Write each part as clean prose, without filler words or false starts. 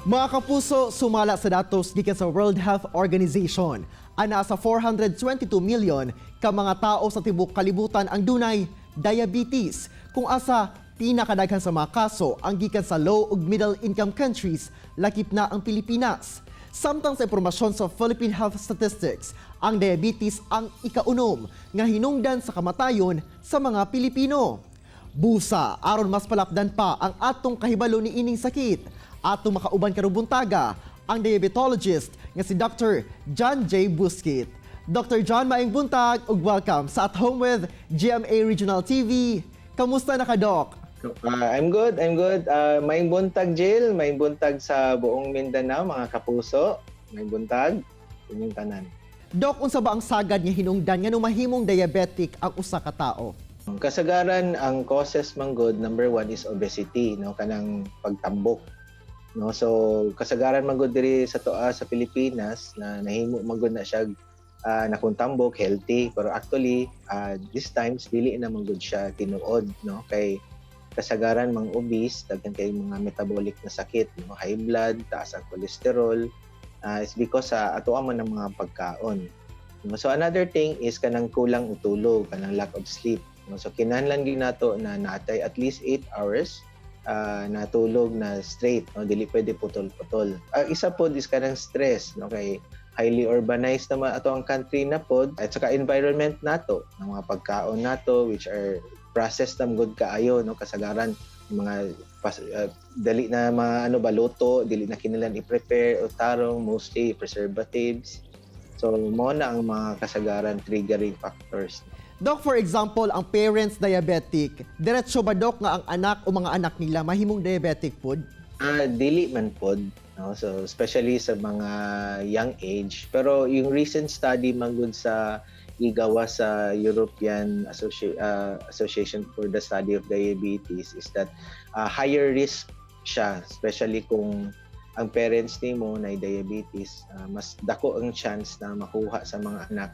Mga kapuso, sumala sa datos gikan sa World Health Organization, ang nasa 422 million ka mga tao sa tibok kalibutan ang dunay diabetes. Kung asa pinakadaghan sa mga kaso ang gikan sa low ug middle income countries, lakip na ang Pilipinas. Samtang sa impormasyon sa Philippine Health Statistics, ang diabetes ang ikaunom nga hinungdan sa kamatayon sa mga Pilipino. Busa, aron mas palapdan pa ang atong kahibalo ni ining sakit, atong makauban karong buntaga ang diabetologist nga si Dr. John J. Busquit. Dr. John, maayong buntag ug welcome sa At Home with GMA Regional TV. Kamusta na ka, Doc? I'm good, I'm good. Maayong buntag, Jill. Maayong buntag sa buong Mindanao, mga kapuso. Maayong buntag. Inyong tanan. Doc, unsa ba ang sagad nga hinungdan nga mahimong diabetic ang usa ka tao? Kasagaran, ang causes man gud, number one is obesity, no? Kanang pagtambok. No? So, kasagaran man gud diri sa atoa sa Pilipinas na nahimo man gud na siya na kung tambok healthy, pero actually these times dili na man gud siya tinuod, no? Kay kasagaran mang obese, daghan kay mga metabolic na sakit, no? High blood, taas ang cholesterol, is because sa atoa man ng mga pagkaon, no? So another thing is kanang kulang og tulog, kanang lack of sleep, no? So kinahanglan gyud nato na natay at least 8 hours natulog na straight, no? Dili pwede putol-putol. Isa pod is kanang stress, no? Kay highly urbanized naman ato ang country na pod at saka environment nato, ng mga pagkaon nato which are processed na gud kaayo, no? Kasagaran mga dali na mga ano ba luto, dili na kinahanglan i-prepare o tarong, mostly preservatives. So mao na ang mga kasagaran triggering factors. Doc, for example, ang parents diabetic, diretso ba, Doc, nga ang anak o mga anak nila mahimong diabetic pod? Dili man pod, no? So especially sa mga young age, pero yung recent study man gud sa gigawa sa European Association for the Study of Diabetes is that higher risk siya, especially kung ang parents nimo na diabetes, mas dako ang chance na makuha sa mga anak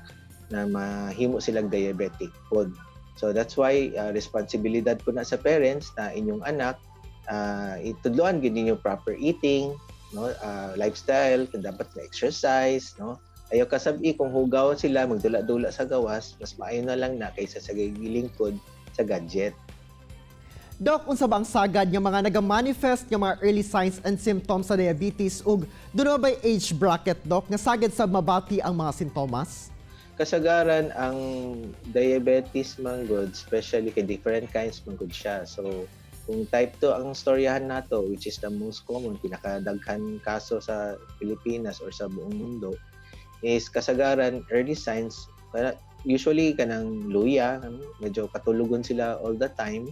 na mahimo silang diabetic pod. So that's why responsibilidad pod na sa parents na inyong anak itudloan gid ninyo proper eating, no? Lifestyle, kung dapat na exercise, no? Ayaw kasabi kung hugaw sila magdula-dula sa gawas, mas maayo na lang na kaysa sa gilingkod sa gadget. Doc, unsa ba ang sagad nga mga naga-manifest nga mga early signs and symptoms sa diabetes ug duna ba age bracket, Doc, nga sagad sa mabati ang mga sintomas? Kasagaran ang diabetes man gud, especially kay different kinds man gud siya. So kung type 2 ang storyahan nato, which is the most common, pinakadaghan kaso sa Pilipinas or sa buong mundo, is kasagaran early signs usually kanang luya, ano, medyo katulugon sila all the time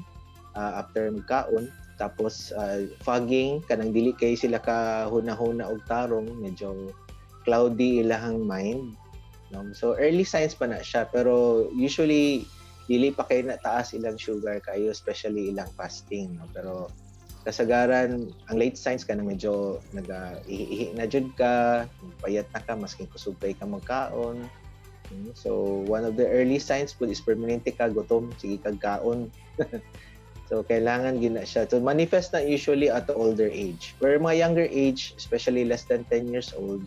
after magkaon, tapos fogging, kanang dili kay sila ka huna-huna og tarong, medyo cloudy ilahang mind, no? So early signs pa na siya, pero usually dili pa kay na taas ilang sugar kayo, especially ilang fasting, no? Pero kasagaran ang late signs kanang medyo naga ihi na jud ka, payat na ka maskin kusog kay ka magkaon. So one of the early signs po is permanente ka gutom, sige kag kaon. So kailangan gyud na siya. So manifest na usually at the older age. Pero mga younger age, especially less than 10 years old,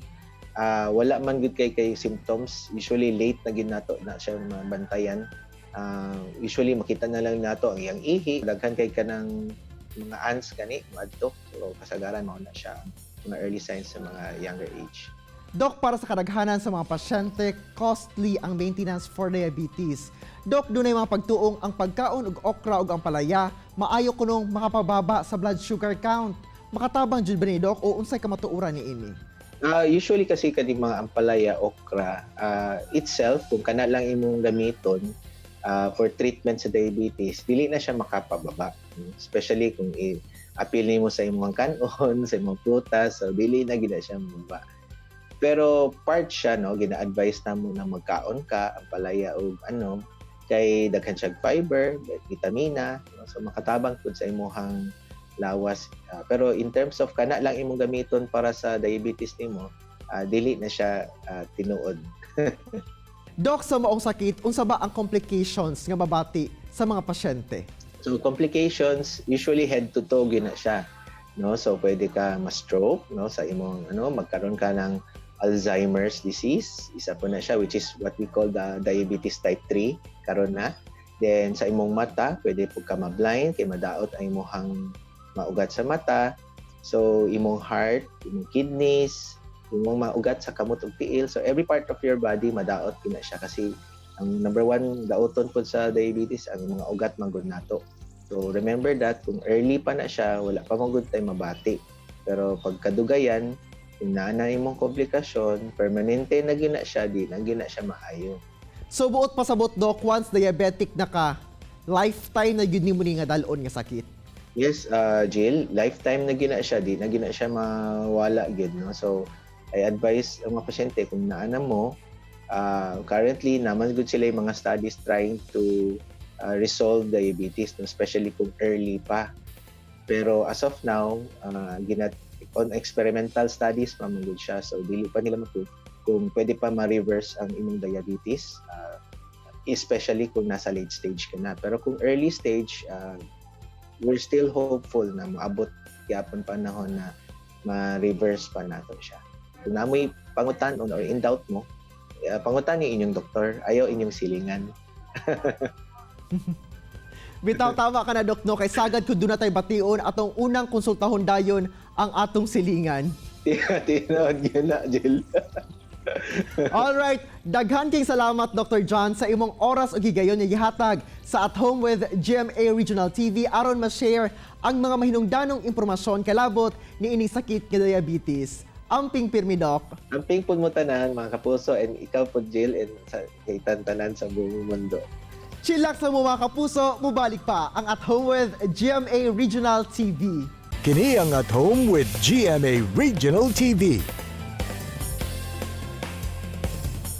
wala man gud kay symptoms. Usually late na gyud nato na siya mabantayan. Usually makita na lang nato ang iyang ihi, daghan kay kanang mga ants kani moadto. So kasagaran mao na siya mga early signs sa mga younger age. Doc, para sa kadaghanan sa mga pasyente, costly ang maintenance for diabetes. Doc, dunay mga pagtuong ang pagkaon og okra ug ampalaya maayo kunong makapababa sa blood sugar count. Makatabang jud ba ni, Doc, o unsay kamatuoran niini? Usually kasi kaning mga ampalaya, okra, itself, kung kana lang imong gamiton for treatment sa diabetes, dili na siya makapababa. Especially kung i-apil nimo sa imong kanon, sa imong prutas, so dili na gid na siya mababa. Pero part siya, no, gina-advise namo na magkaon ka ampalaya og ano kay daghan siyang fiber, vitamina, no? So makatabang pud sa imong lawas. Pero in terms of kana lang imong gamiton para sa diabetes nimo, dili na siya tinuod. Doc, sa maong sakit, unsa ba ang complications nga mabati sa mga pasyente? So complications, usually head to toe gyud na siya. no? So pwede ka ma-stroke, no, sa imong ano, magkaroon ka ng Alzheimer's disease, isa po na siya, which is what we call the diabetes type 3 karon na. Then sa imong mata, pwede po ka ma-blind kay madaot ang imong maugat sa mata. So imong heart, imong kidneys, imong maugat sa kamot ug tiil. So every part of your body madaot kina siya kasi ang number one daoton po sa diabetes ang mga ugat man gud nato. So remember that kung early pa na siya, wala pa man gud tay mabati. Pero pagkadugayan, kung naa na imong komplikasyon, permanente na gina siya, di na gina siya maayo. So buot pasabot, Doc, once diabetic na ka, lifetime na gyud nimo ni nga dal-on nga sakit? Yes, Jill, lifetime na gina siya, di na gina siya mawala gyud, no? So I advise ang mga pasyente kung naa na mo, currently naman gud sila yung mga studies trying to resolve diabetes, no, especially kung early pa. Pero as of now, ginat on experimental studies pa man gud siya. So dili pa nila ma-prove kung pwede pa ma-reverse ang imong diabetes, especially kung nasa late stage ka na. Pero kung early stage, we're still hopeful na moabot gyapon panahon na ma-reverse pa nato siya. Kung namoy pangutan-on or in doubt mo, pangutan ni inyong doktor, ayaw inyong silingan. Bitaw, tama ka na, Doc, no, kay sagad kung duna tay bation, atong unang konsultahon dayon ang atong silingan. Tinuod yun na, Jill. All right, daghan king salamat, Dr. John, sa imong oras ug higayon nga gihatag sa At Home with GMA Regional TV aron ma-share ang mga mahinungdanong impormasyon kalabot ni ining sakit nga diabetes. Amping pirmi, Doc. Amping pud mo tanan, mga kapuso, and ikaw po, Jill, and sa kay tanan sa buong mundo. Chillax sa mga kapuso, mubalik pa ang At Home with GMA Regional TV. Kini ang At Home with GMA Regional TV.